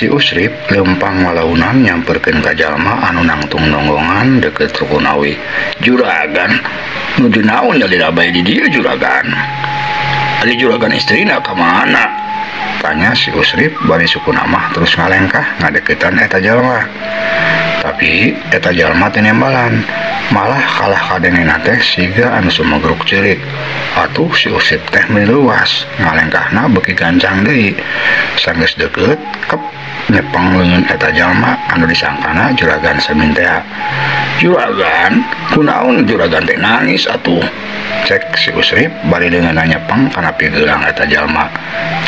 Si Usrip lempang malaunan nyamperkeun ka jalma anu nangtung nonggongan deket rukun awi. Juragan, nuju naon nyalira bae di dieu juragan? Ari juragan istrina ka mana? Tanya si Usrip bari sukuna mah terus ngalengkah ngadeukeutan eta jalma. Tapi eta jalma teh nembalan, malah kalah kadengena teh siga anu sumegruk ceurik. Atuh si Usrip teh meuni leuwas, ngalengkahna beuki gancang deui. Sanggeus deukeut, kep nyepeng leungeun eta jalma anu disangkana juragan Samin teh. Juragan, kunaon juragan teh nangis atuh? Cek si Usrip bari leungeunna nyepeng kana pigelang eta jalma.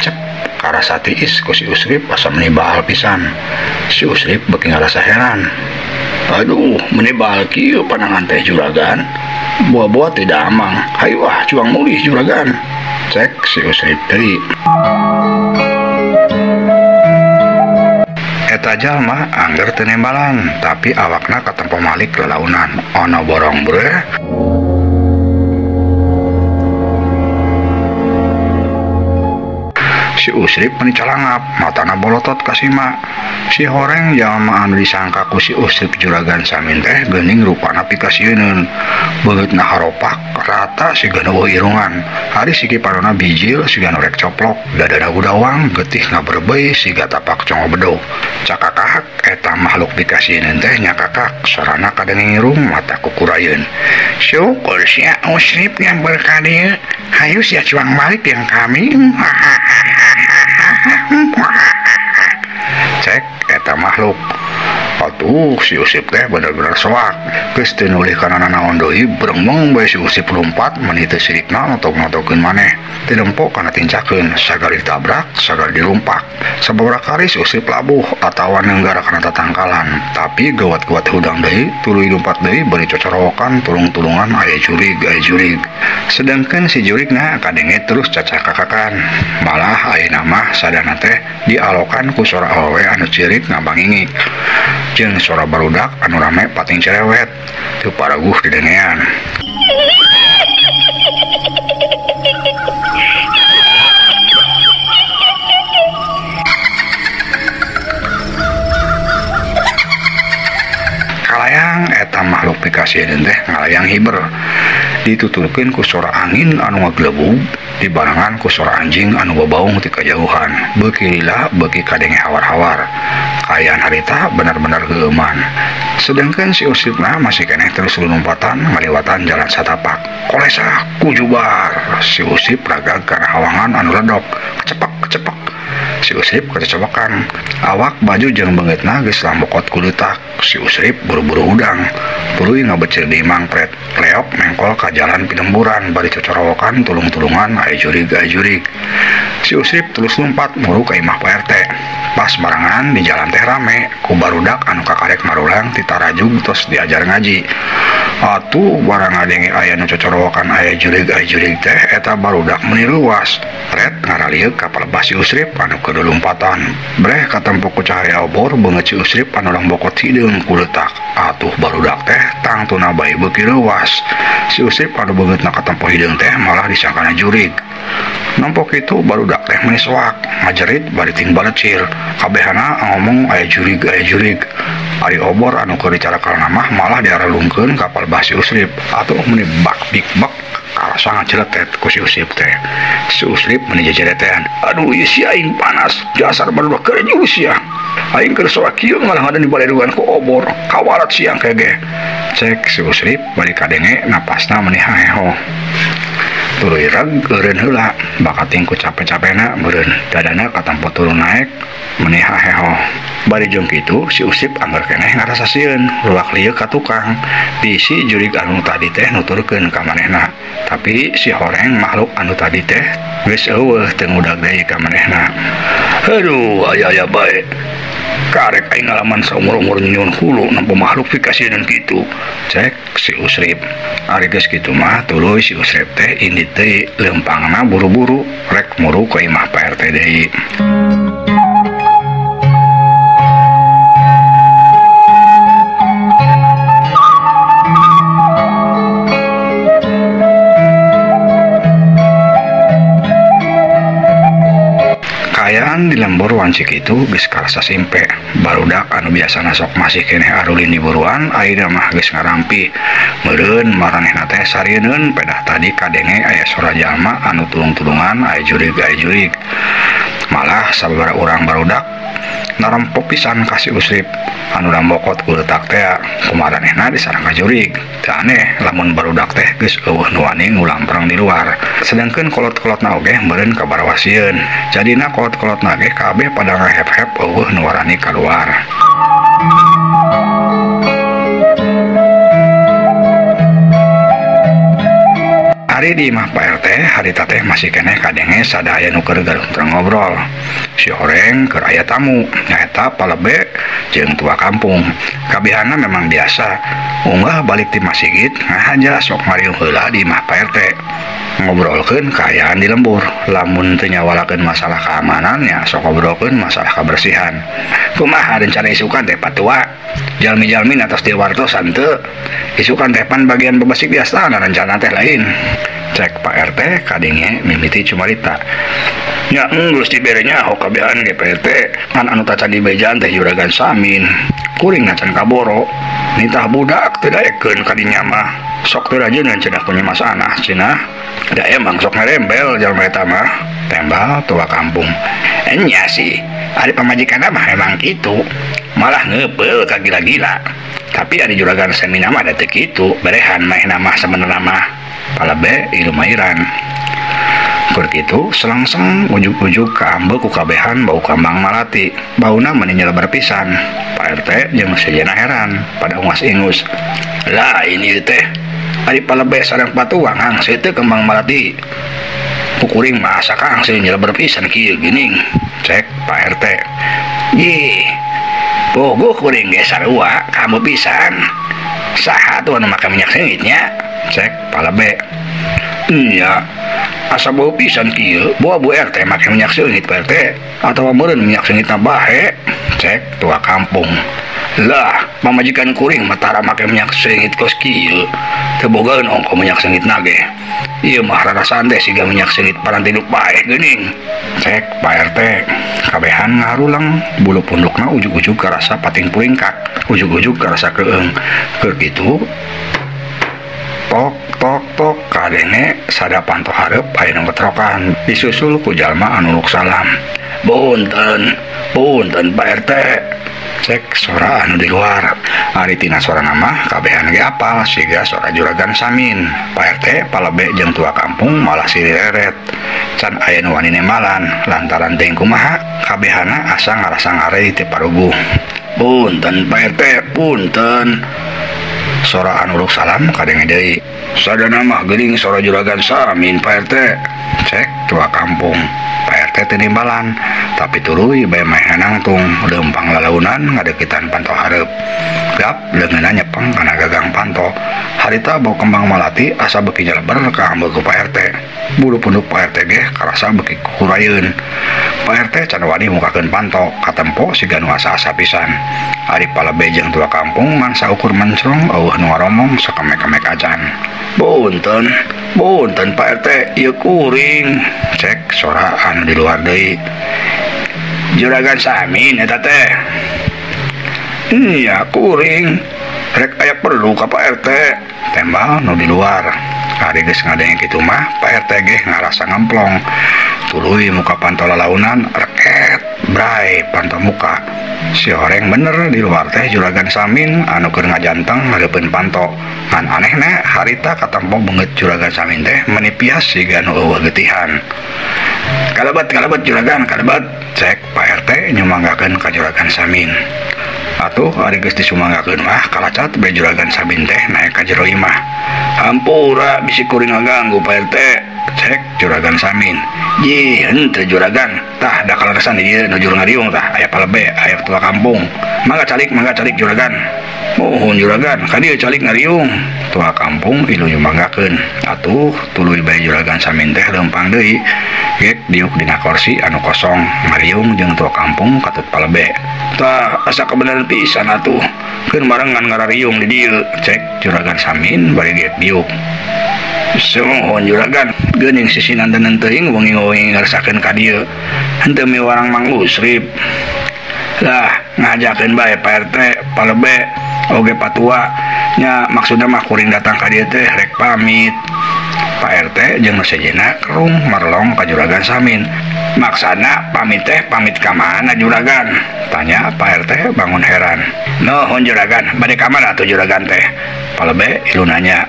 Cep karasa tiis ku si Usrip asa meuni baal pisan. Si Usrip beuki ngarasa heran. Aduh, meuni baal kieu panangan teh juragan. Buah-buah tidak amang. Hayu ah cuang mulih juragan. Cek si Usrip deui. Eta jalma angger teu nembalan, tapi awakna katempo malik lalaunan. Ana borong breh. Si Usrip meni calangap, matana bolotot ka sima. Si horeng jalma anu disangka ku si Usrip juragan Samin teh geuning rupana pikasieuneun. Beungeutna haropak, rata siga nu eueuh irungan. Ari siki panona bijil siga nu rek coplok, dadana gudawang getih ngaberbeuy siga tapak congo bedog. Cakakak eta makhluk pikasieuneun teh nyakakak, sorana kadenge ngirung mata kukurayeun. Syukur sia Usrip nyamper ka dieu, hayu sia cuang balik yang kami. Cek eta makhluk. Atuh si Usip teh bener-bener soak. Geus teu nulih kana nanaon deui, brengmeng bae si Usip lumpat meuni teu sirikna notog-notogeun maneh. Teu nempo kana tincakeun, sagali ditabrak, sagali dirumpak. Sababaraha kali si Usip labuh atawa nenggara kana tatangkalan, tapi gawat-gawat hudang deui, tuluy lumpat deui bari cocorowokan tulung-tulungan aya jurig, aya jurig. Sedangkan si jurigna kadenge terus cacakakakan. Malah ayeuna mah sadana teh dialokan ku sora awewe anu cirik ngabangingik. Jeung sora barudak anu rame pating cerewet, teu paraguh didengean. Kalayang eta makhluk pikasieun teh ngalayang hiber. Dituturkeun ku sora angin anu ngaglebug, dibarengan ku sora anjing anu babaung ti kajauhan. Beuki lila beuki kadenge hawar-hawar. Kaayaan harita benar-benar geueuman. Sedangkan si Usripna masih keneh terus lumpatan ngaliwatan jalan satapak. Kolesah kujubar. Si Usrip ragag kana hawangan anu ledok. Kecepak kecepak. Si Usrip kecepakan. Awak baju jeung beungeutna geus lambokot ku leutak. Si Usrip buru-buru hudang. Tuluy ngabecir di mangpret. Leok mengkol ka jalan pilemburan bari cocorowokan tulung-tulungan aya jurig aya jurig. Si Usrip terus lumpat muru ka imah Pak RT. Pas barengan di jalan teh rame ku barudak anu kakarek marulang ti tarajug tos diajar ngaji. Atuh barang ngadenge aya nu cocorowokan aya jurig teh eta barudak meuni luas. Ret ngaralieuk ka palebah si Usrip anu keur lumpatan. Breh katempo ku cahaya obor beungeut si Usrip anu lambokot hideung ku leutak. Atuh barudak teh tangtuna bae beuki leuwas. Si Usrip anu beungeutna katempo hideung teh malah disangkana jurig. Nempo kitu barudak teh meuni soak, ngajerit bari ting balecir. Kabehana ngomong aya jurig aya jurig. Ari obor anu keur dicarakalna mah malah diaralungkeun ka palebah si Usrip. Atuh meuni bak bik bak karasa ngaceletet ku si Usrip teh. Si Usrip meuni jejeretean. Aduh ieu si aing panas, jasar barudak keur sia. Aing keur soak kieu malah ngadan dibaledugan ku obor. Kawarat siang kege. Cek si Usrip bari kadenge napasna meuni haeho. Tuluy reg eureun heula, bakating ku cape-capena meureun dadana katempo turun naek meuni haheho. Bari jeung kitu si Usrip angger keneh ngarasa sieun, luak lieu ka tukang. Bisi jurig anu tadi teh nuturkeun ka manehna. Tapi si horeng makhluk anu tadi teh geus eueuh teu ngudag deui ka manehna. Aduh, aya-aya bae. Karek aing ngalaman saumur-umur nyun hulu nempo makhluk pikasieun kitu. Cek si Usrip. Ari geus kitu mah tuluy si Usrip teh indit deui leumpangna buru-buru rek muru ka imah Pak RT deui. Kaayaan di lembur Kalakuan si kitu geus karasa simpe. Barudak anu biasana sok masih keneh arulin di buruan ayeuna mah geus ngarampi. Meureun maranehna teh sarieun pedah tadi kadenge aya sora jalma anu tulung-tulungan aya jurig. Malah sababaraha urang barudak narempo pisan ka si Usrip anu mokot ku leutak teh kumaranehna disarang ka jurig. Teu aneh lamun barudak teh geus eueuh nu wani ngulamprang di luar. Sedangkeun kolot-kolotna oge meureun kabarawasieun. Jadina kolot-kolotna ge kabeh pada ngahep-hep eueuh nu warani kaluar. Ari di imah Pak RT harita teh masih keneh kadenge sadaya nu keur garuntrang ngobrol. Si horeng keur aya tamu nyaeta palebe jeung tua kampung. Kabehana memang biasa unggah balik ti masjid ngahaja sok ngariung heula di imah Pak RT. Ngobrolkeun kaayaan di lembur, lamun teu nyawalakeun masalah keamanan nya sok ngobrolkeun masalah kebersihan. Kumaha rencana isukan teh patua? Jalmi-jalmi atas diwartosan teu. Isukan teh pan bagian bebasik biasa rencana teh lain. Cek Pak RT kadenge mimiti cumarita. Nya geus dibere nyaho kabehan ge Pak RT, ngan anu tacan dibejaan teh Juragan Samin. Kuring nacan kaboro, nitah budak teu daekeun ka dinya mah. Sok teu rajeuneun cenah ku Nyi Mas Anah cenah. Da emang sok ngarembel jalma eta mah. Tembal tua kampung. Enya sih, ari pamajikanna mah emang kitu. Malah ngebeul ka gila-gila. Tapi ari Juragan Samin mah da teu kitu, berehan manehna mah sabenerna mah. Palebe ilumairan. Keur kitu selangseng ujug-ujug kaambe ku kabehan bau kambang malati. Bauna meni nyelebar pisan. Pak RT jeung sejenna heran pada ungas-ingus. Lah ini teh ari palebe sareng patuang hangse teh kembang malati. Kuring mah asa ka hangse nyelebar pisan kieu geuning. Cek Pak RT. Yih, bogoh kuring ge sarua kamu pisan. Saha tuh anu make minyak seungit nya? Cek palebe. Iya, asa bau pisan kieu. Boa Bu RT make minyak seungit Pak RT atawa meureun minyak seungitna bahe. Cek tua kampung. Lah, pamajikan kuring mah tara make minyak seungit kos kieu. Teu bogaeun ongko minyak seungitna ge. Ieu mah rarasaan teh siga minyak seungit paranti nu paeh geuning. Cek Pak RT. Kabehan ngarulang bulu pundukna ujug-ujug karasa pating puringkak, ujug-ujug karasa keung. Keur kitu tok tok tok kadenge sada panto hareup aya nu ngetrokan disusul ku jalma anu nuk salam. Punten, punten Pak RT. Cek sora anu di luar. Ari tina sorana mah kabehan ge apal siga sora Juragan Samin. Pak RT palebe jeung tua kampung malah sireret. Can aya nu wani nemalan lantaran teuing kumaha kabehana asa ngarasa ngarei teu paruguh. Punten Pak RT, punten. Sora anu ruk salam kadenge deui. Sadana mah geuning sora Juragan Samin Pak RT. Cek tua kampung. Pak RT teu nimbalan, tapi tuluy bae meh nangtung leumpang lalaunan ngadeukeutan panto hareup. Gap leungeunna nyepeng kana gagang panto. Harita bau kembang malati asa beuki nyeleber ka ambeu ku Pak RT. Bulu punduk Pak RT ge karasa beuki kukurayeun. Pak RT can wani mukakeun panto, katempo siga nu asa-asa pisan. Ari palebe jeung tua kampung ngan saukur mencrong eueuh nu ngaromong sakemek-kemek acan. Punten, punten Pak RT, ieu kuring. Cek sora anu di luar deui. Juragan Samin eta teh. Iya kuring. Rek aya perlu ka Pak RT. Tembal nu di luar. Ari geus ngadenge kitu mah Pak RT ge ngarasa ngemplong. Tuluy muka panto lalaunan reket bray panto muka. Si horeng bener di luar teh Juragan Samin anu keur ngajanteng ngadeupeun panto. Ngan anehna harita katempo beungeut Juragan Samin teh meuni pias siga nu eueuh getihan. Kalebet kalebet Juragan kalebet. Cek Pak RT nyumanggakeun ka Juragan Samin. Atuh ari geus disumanggakeun mah kalacat bae Juragan Samin teh naek ka jero imah. Hampura bisi kuring ngaganggu Pak RT. Cek Juragan Samin. Jih, henteu Juragan. Tah da kaleresan di dieu nuju ngariung tah aya palebe, aya tua kampung. Mangga calik Juragan. Muhun Juragan, ka dieu calik ngariung. Tua kampung ilu nyumanggakeun. Atuh tuluy bae Juragan Samin teh leumpang deui. Gek diuk dina kursi anu kosong, ngariung jeung tua kampung katut palebe. Tah asa kabeneran pisan atuh. Keun barengan ngarariung di dieu, cek Juragan Samin bari gek diuk. Sumuhun juragan geuning sisinantenan teuing wengi-wengi ngarsakeun ka dieu henteu miwarang Mang Usrip. Lah ngajakeun bae Pak RT palebe oge patua nya maksudna mah kuring datang ka dieu teh rek pamit. Pak RT jeung nu sejenna kerung marlong ka Juragan Samin. Maksana pamit teh pamit ka mana juragan? Tanya Pak RT bangun heran. Nuhun juragan, bade ka mana atuh juragan teh? Palebe ilu nanya.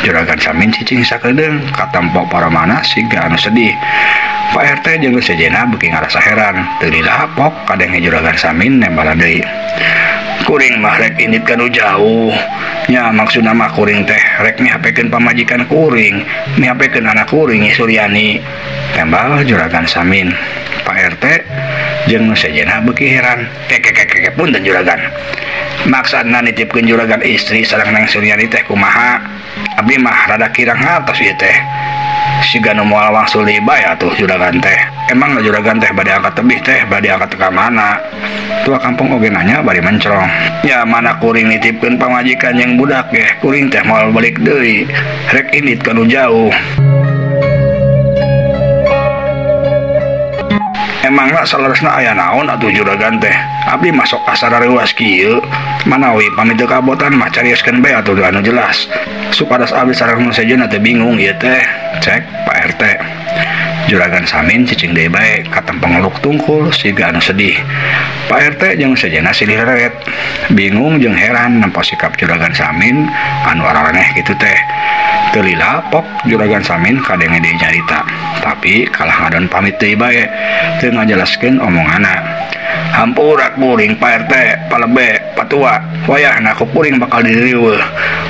Juragan Samin cicing sakedeung katempo paramana siga anu sedih. Pak RT jeung nu sejenna beuki ngarasa heran. Teu lila pok kadenge Juragan Samin nembalan deui. Kuring mah rek indit ka nu jauh. Nya maksudna mah kuring teh rek mihapekeun pamajikan kuring, mihapekeun anak kuring Suryani. Tembal Juragan Samin. Pak RT jeung nu sejenna beuki heran. Keke punten juragan. Maksudna nitipkeun juragan istri sareng Neng Suryani teh kumaha? Abdi mah rada kirang ngartos ieu teh. Siga nu moal wangsul deui bae atuh juragan teh. Emang juragan teh bade angkat tebih teh bade angkat ka mana? Tua kampung oge nanya bari mencrong. Ya mana kuring nitipkeun pamajikan jeung budak ge kuring teh moal balik deui. Rek indit ka nu jauh. Emangna saleresna aya naon atuh juragan teh? Abdi masuk asa rareuwas kieu. Manawi pamit teu kabotan mah carioskeun bae atuh anu jelas. Supados abdi sareng nu sejenna teh bingung ieu teh. Cek Pak RT. Juragan Samin cicing deui bae katempo ngeluk tungkul siga anu sedih. Pak RT jeung sejenna silih reret. Bingung jeung heran nempo sikap Juragan Samin anu araraneh kitu teh. Teu lila pok Juragan Samin kadenge deui nyarita. Tapi kalah ngadon pamit deui bae teu ngajelaskeun omonganna. Hampura kuring Pak RT, palebe, patua, wayahna ku kuring bakal diriweuh.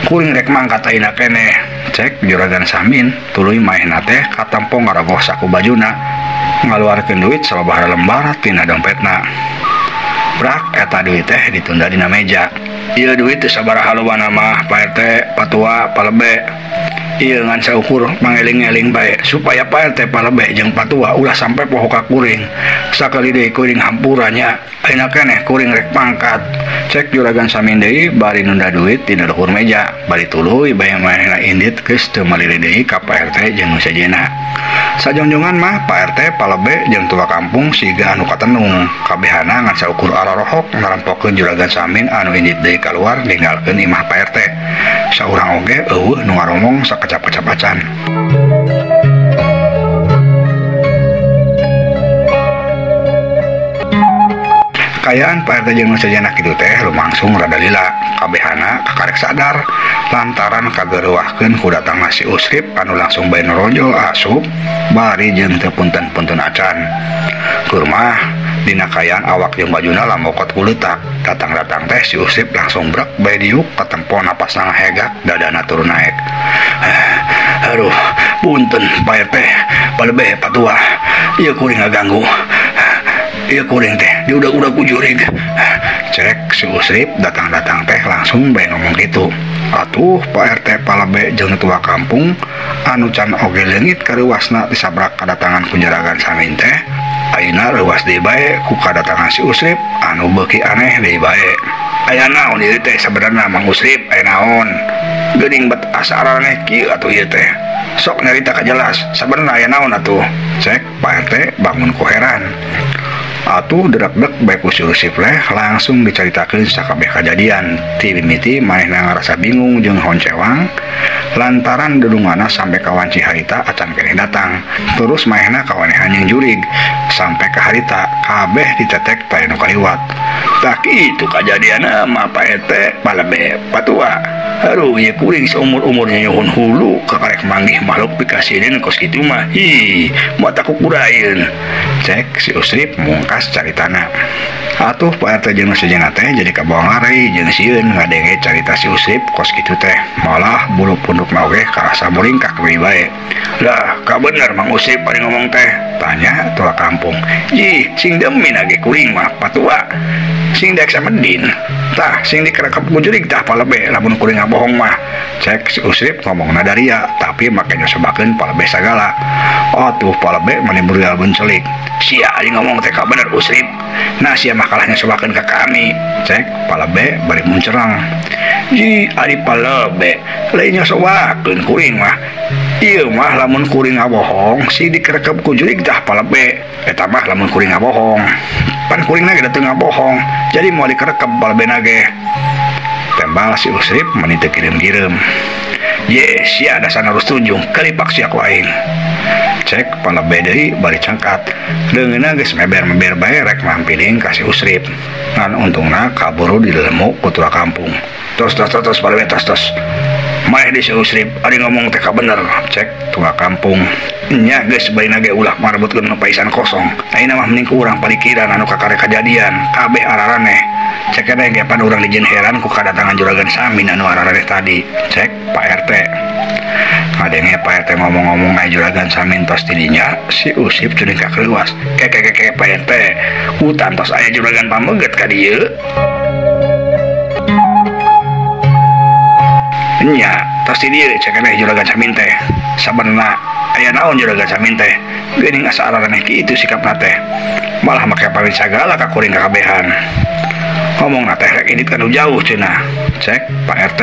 Kuring rek mangkat ayeuna keneh. Cek Juragan Samin tuluy maehna teh katempo ngarogoh saku bajuna ngaluarkeun duit sababaraha lembar tina dompetna. Brak eta duit teh ditunda dina meja. Ieu duit teu sabaraha lobana mah Pak RT, patua, palebe. Ieu ngan saukur pangeling-eling bae supaya Pak RT, palebe jeung patua ulah sampe poho ka kuring. Sakali deui kuring hampura nya. Ayeuna keneh kuring rek pangkat. Cek Juragan Samin deui bari nunda duit dina luhur meja. Bari tuluy bae manehna indit geus teu malili deui ka Pak RT jeung nu sejenna. Sajongjongan mah Pak RT, palebe jeung tua kampung siga anu katenung. Kabehana ngan saukur ararohok ngarampokeun Juragan Samin anu indit deui kaluar ninggalkeun imah Pak RT. Saurang oge eueuh nu ngaromong sakecap-kecap acan. Kayaan Pak RT jeung nu sejenna kitu teh lumangsung rada lila. Kabehana kakarek sadar lantaran kagereuwahkeun ku datangna si Usrip anu langsung bae norojol asup bari jeung teu punten-punten acan. Keur mah dina kayaan awak jeung bajuna lamokot ku leutak. Datang-datang teh si Usrip langsung brek bae diuk katempo napasna ngahegak dadana turun naek. Aduh, punten Pak RT, palebeh patua. Ieu kuring ngaganggu. Ieu kuring teh diudag-udag ku jurig. Cek si Usrip datang-datang teh langsung bae ngomong kitu. Atuh Pak RT palebe jeung tua kampung anu can oge leungit kareuwasna disabrak kadatangan ku Juragan Samin teh. Ayeuna reuwas deui bae ku kadatangan si Usrip anu beuki aneh deui bae. Aya naon ieu teh sabenerna Mang Usrip, aya naon? Geuning bet asa araneh kieu atuh ieu teh. Sok nyarita kajelas, sabenerna aya naon atuh? Cek Pak RT bangun ku heran. Atuh derak-dek bae ku si Usrip leh langsung dicaritakeun sakabeh kajadian. Ti mimiti manehna ngarasa bingung jeung honcewang lantaran dedungana sampai ka wanci harita acan keneh datang. Terus manehna kawanehan jeung jurig sampai ka harita kabeh ditetek teh nu kaliwat. Tah kitu kajadianna mah Pak RT, palebe, patua. Aduh, ieu kuring seumur-umurnya nyuhun hulu kakarek manggih makhluk pikasieun kos kitu mah. Hi, mata kukuraeun. Cek si Usrip mungkas caritana. Atuh Pak RT jeung nu sejenna teh jadi kabawa ngarei jeung sieun ngadenge carita si Usrip kos kitu teh. Malah bulu pundukna oge karasa muringkak deui bae. Lah, kabener Mang Usrip bari ngomong teh? Tanya tua kampung. Jih, sing demi nage kuring mah patua. Sing daek samedin. Tah, sing dikerekep ku jurig tah palebe lamun kuring ngabohong mah. Cek si Usrip ngomong nadaria, tapi make nyosobakeun palebe sagala. Atuh palebe mani burial bencelik. Sia ari ngomong teh kabener Usrip. Nah sia mah kalah nyosobakeun ka kami. Cek palebe bari muncerang. Ji ari palebe lain nyosobakeun kuring mah. Ieu mah lamun kuring ngabohong si dikerekep ku jurig tah palebe. Eta mah lamun kuring ngabohong. Pan kuringna ge teu ngabohong, jadi moal dikerekep palebena ge. Tembal si Usrip meni teu kirim-kirim. Ye, sia dasar harus tunjung, kalipak sia ku aing. Cek palebe deui bari cangkat. Leungeunna geus meber-meber bae rek mampiling ka si Usrip. Ngan untungna kaburu dilelemu ku tua kampung. Tos tos tos tos palebe tos tos. Maeh di si Usrip, ari ngomong teh bener, cek tua kampung. Nya geus baina ge ulah marebutkeun nu paisan kosong. Ayeuna mah mending ku urang palikiran anu kakare kajadian, kabeh araraneh. Cek keneh ge pan urang dijieun heran ku kadatangan Juragan Samin anu araraneh tadi. Cek Pak RT. Ngadenge Pak RT ngomong-ngomong aya Juragan Samin tos di dinya, si Usrip curing kakreuwas. Ke ke ke Pak RT, hutan tos aya Juragan pameget ka dieu. Nya, tos di dieu cek keneh Juragan Samin teh. Sabenerna aya naon Juragan Samin teh? Geuning asa araraneh kitu sikapna teh. Malah make pamit sagala ka kuring kakabehan. Ngomongna teh rek indit kanu jauh cenah. Cek Pak RT.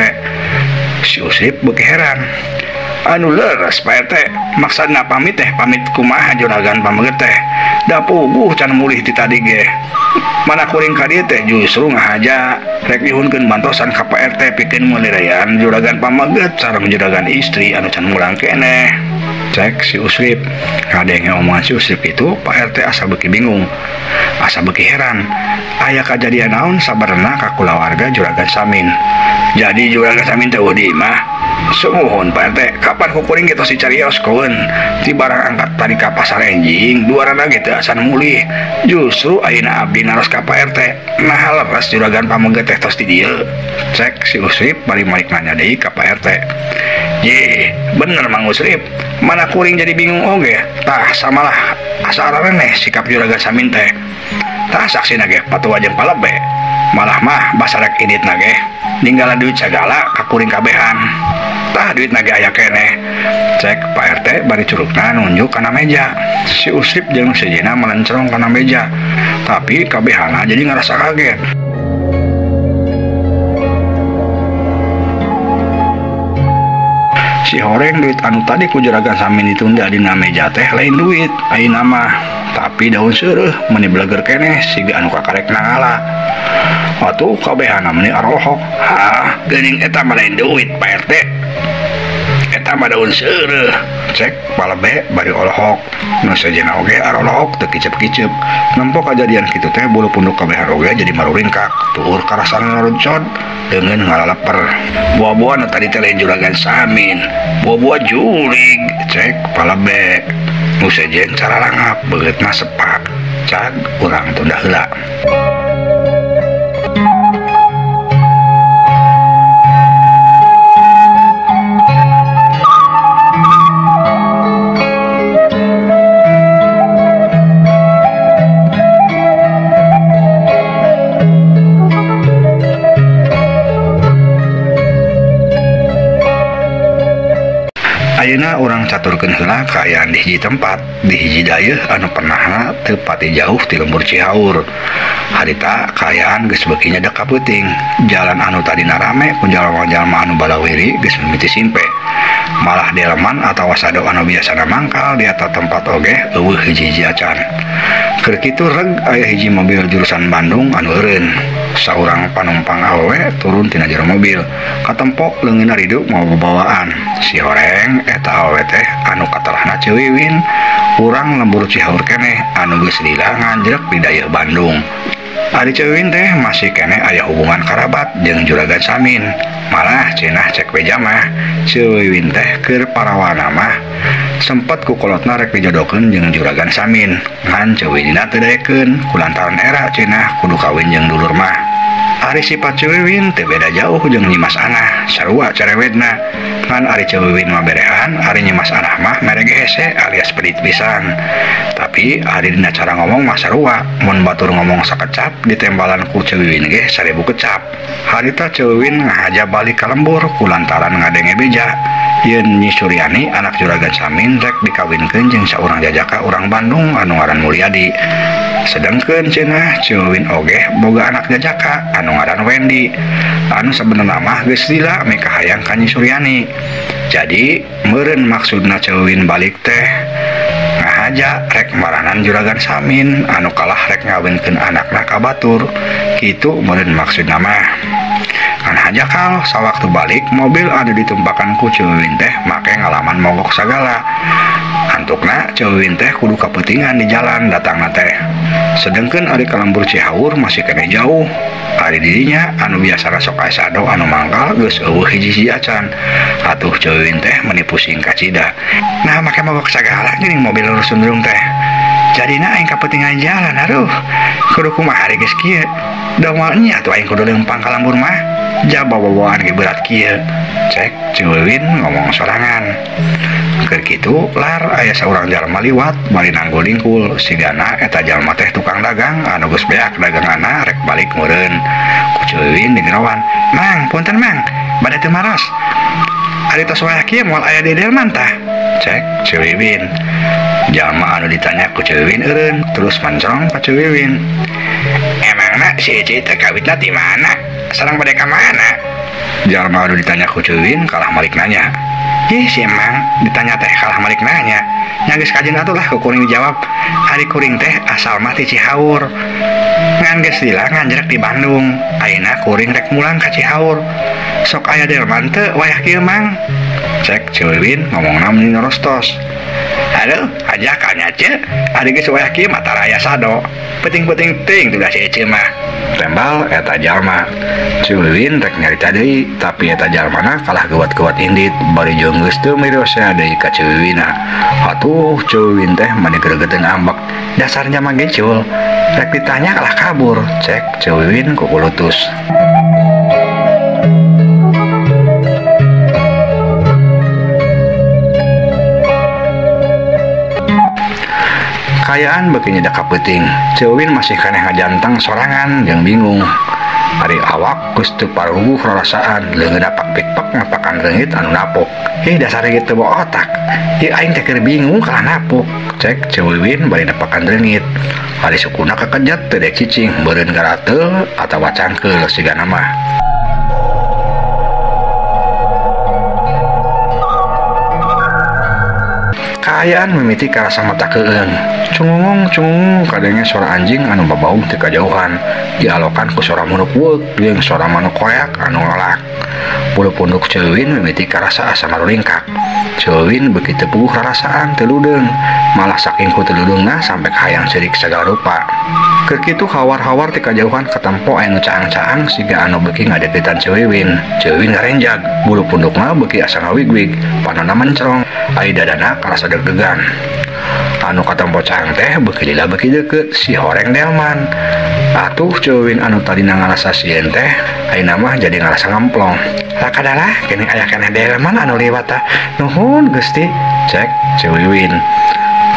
Si Usrip beuki heran. Anu leres Pak RT, maksudna pamit teh pamit kumaha Juragan pameget teh? Da puguh can mulih ti tadi ge. Mana kuring ka dieu teh justru ngahaja rek nyuhunkeun bantosan ka Pak RT pikeun meulirayan Juragan pameget sareng juragan istri anu can mulang keneh. Cek si Usrip. Ngadenge omongan si Usrip itu, Pak RT asa beuki bingung, asa beuki heran. Aya kajadian naon sabarna ka kulawarga Juragan Samin. Jadi Juragan Samin teh eueuh di imah. Sumuhun Pak RT, kapan ku kuring ge tos dicarioskeun ti barang angkat tadi ka pasar enjing, duarana ge teu acan mulih. Justru ayeuna abdi naros ka Pak RT, naha leres Juragan pameget teh tos di dieu. Cek si Usrip bari malik nanya deui ka Pak RT. Ye, bener Mang Usrip, mana kuring jadi bingung oge. Tah samalah asa araraneh sikap Juragan Samin teh. Tah saksina ge patuwa jeung palebe. Malah mah basarek inditna ge ninggalan duit sagala ka kuring kabehan. Tah duitna ge aya keneh. Cek Pak RT bari curugna nunjuk kana meja. Si Usrip jeung sejena melencerong kana meja. Tapi kabehana jadi ngarasa kaget. Si horeng duit anu tadi ku Juragan Samin ditunda dina meja teh lain duit ayeuna mah, tapi daun seureuh meuni bleger keneh siga anu kakarek nangala. Atuh kabehana meuni arohok. Hah, geuning eta mah lain duit Pak RT. Eta mah daun seureuh. Cek palebe bari olohok. Nu sejenna oge arolohok teu kicep-kicep. Nempo kajadian kitu teh bulu punduk kabehan oge jadi maruringkak. Tuur karasana naruncod deungeun ngalaleper. Buah-buah nu tadi teh lain Juragan Samin, buah-buah jurig. Cek palebe. Nu sejen caralangap beungeutna sepak. Cag urang tunda heula. Ayeuna urang caturkeun heula kaayaan di hiji tempat, di hiji dayeuh anu pernahna teu pati jauh ti lembur Cihaur. Harita kaayaan geus beuki nyedek ka peuting. Jalan anu tadina rame ku jalma-jalma anu balawiri geus mimiti simpe. Malah delman atawa sado anu biasana mangkal di eta tempat oge eueuh hiji-hiji acan. Keur kitu reg aya hiji mobil jurusan Bandung anu eureun. Saurang panumpang awewe turun tina jero mobil. Katempok leungeunna ridu mawa babawaan. Si horeng eta awewe teh anu katarahna Ceu Wiwin, urang lembur Cihaur keneh anu geus lila nganjrek di dayeuh Bandung. Ari Ceu Wiwin teh masih keneh aya hubungan karabat jeung Juragan Samin. Malah cenah cek beja mah Ceu Wiwin teh keur parawana mah sempet ku kolotna rek dijodohkeun jeung Juragan Samin. Ngan Ceu Wiwinna teu daekeun kulantaran era cenah kudu kawin jeung dulur mah. Ari sifat Ceu Wiwin teu beda jauh jeung Nyimas Anah, sarua cerewetna. Ngan ari Ceu Wiwin mah berehan, ari Nyimas Anah mah mere hese alias pedit pisan. Tapi ari dina cara ngomong mah sarua, mun batur ngomong sakecap ditembalan ku Ceu Wiwin ge 1000 kecap. Harita Ceu Wiwin ngahaja balik ka lembur kulantaran ngadenge beja. Yen Nyi Suryani anak Juragan Samin rek dikawinkeun jeung saurang jajaka urang Bandung anu ngaran Mulyadi. Sedangkeun cenah Ceu Wiwin oge boga anak jajaka anu ngaran Wendy anu sabenerna mah geus lila mikahayang ka Nyi Suryani. Jadi meureun maksudna Ceu Wiwin balik teh ngahaja rek maranan Juragan Samin anu kalah rek ngawinkeun anakna ka batur. Kitu meureun maksudna mah. Kan haja kalau sawaktu balik mobil anu ditumpakan ku Ceu Wiwin teh make ngalaman mogok sagala. Antukna Ceu Wiwin teh kudu kapeutingan di jalan datangna teh. Sedengkeun ari ka lembur Cihaur masih keneh jauh. Ari dirinya anu biasa sok aya sado anu mangkal geus eueuh hiji-hiji acan. Atuh Ceu Wiwin teh meuni pusing kacida. Nah make mogok sagala geuning mobil lurus-lurung teh. Jadina aing kapeutingan jalan aduh. Kudu kumaha ari geus kieu. Da moal nya atuh aing kudu leumpang ka lembur mah. Jaba bawaan ge berat kieu. Cek Ceu Wiwin ngomong sorangan. Keur kitu lar aya saurang jalma liwat bari nanggul lingkul sigana eta jalma teh tukang dagang anu geus beak daganganna rek balik meureun. Ku Ceu Wiwin digerowan, "Mang, punten Mang, bade teu maros. Ari tos wayah kieu moal aya di delman tah?" Cek Ceu Wiwin. Jalma anu ditanya ku Ceu Wiwin eureun terus mancrong ka Ceu Wiwin. "Emangna si Ece teh kawitna ti mana? Sareng bade ka mana?" Jalma anu ditanya ku Ceu Wiwin kalah malik nanya. "Ih si emang ditanya teh kalah malik nanya. Nya geus kajeun atuh lah ku kuring dijawab. Ari kuring teh asal mah ti Cihaur. Ngan geus lila nganjrek di Bandung. Ayeuna kuring rek mulang ka Cihaur. Sok aya delman teu wayah kieu Mang?" Cek Ceu Wiwin ngomongna meuni norostos. "Aduh, aja kanya ce, ari geus wayah kieu mah tara aya sado. Peuting-peuting teuing tuh si Ece mah." Tembal eta jalma. Ceu Wiwin rek nyarita deui, tapi eta jalmana kalah geuwat-geuwat indit bari jeung geus teu mirosea deui ka Ceu Wiwinna. Atuh Ceu Wiwin teh mani gregeteun ambek. Dasarnya mah gecul. Rek ditanya kalah kabur. Cek Ceu Wiwin kukulutus. Kaayaan beuki nyedak ka peuting. Ceu Wiwin masih keneh ngajanteng sorangan jeung bingung. Ari awak geus teu paruguh rarasaan, leungeunna pak-pikpak ngapakan reungit anu napuk. Ih dasar reungit teu boga otak. Ieu aing teh keur bingung kalah napuk. Cek Ceu Wiwin bari nepakan reungit. Ari sukuna kakejat teu dek cicing, meureun garateul atawa cangkeul sigana mah. Kaayaan mimiti karasa mata keueung. Cungungung-cungungung kadenge suara anjing anu babaung ti kajauhan. Dialokan ku suara manuk weuk jeung suara manuk koyak anu ngalak. Bulu punduk Ceu Wiwin mimiti karasa asa maruringkak. Ceu Wiwin beuki teu puguh rarasaan teu ludeung. Malah saking ku teu ludeungna sampe kahayang ceurik sagala rupa. Keur kitu hawar-hawar ti kajauhan katempo aya nu caang-caang siga anu beuki ngadeuketan Ceu Wiwin. Ceu Wiwin ngarenjag, bulu pundukna beuki asa ngawig-wig, panonna mencrong, ari dadana karasa deg-degan. Anu katempo caang teh beuki lila beuki deukeut si horeng delman. Atuh Ceu Wiwin anu tadina ngarasa sieun teh ayeuna mah jadi ngarasa ngemplong. "Lakadalah geuning aya keneh delman anu liwat tah. Nuhun Gusti," cek Ceu Wiwin.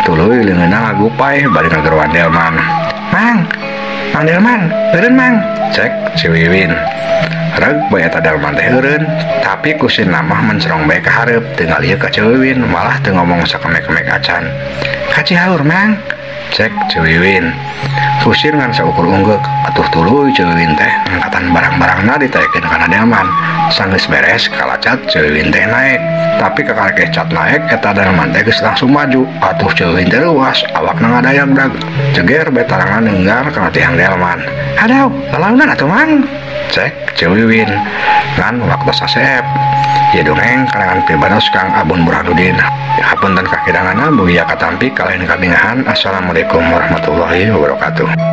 Tuluy leungeunna ngagupai bari ngageroan delman. "Mang, Mang Delman, eureun Mang," cek Ceu Wiwin. Reg bae eta delman teh eureun, tapi kusinna mah mencrong bae ka hareup teu ngalieu ka Ceu Wiwin, malah teu ngomong sakemek-kemek acan. "Ka Cihaur Mang," cek Ceu Wiwin. Kusir ngan saukur unggeuk, atuh tuluy Ceu Wiwin teh ngangkatan barang-barangna ditaekeun kana delman. Sanggeus beres kalacat Ceu Wiwin teh naek, tapi kakarek cat naek eta delman teh geus langsung maju. Atuh Ceu Wiwin teh leuwas, awakna ngadayag-dag. Jeger bae tarangan neunggar kana tiang delman. "Aduh, lalaunan atuh Mang," cek Ceu Wiwin. Ngan waktu sasep. Ieu dongeng karangan pribados Kang Abun Burhanuddin. Hapunten kakiranganna mugia katampi kalahin kabingahan. Assalamualaikum warahmatullahi wabarakatuh.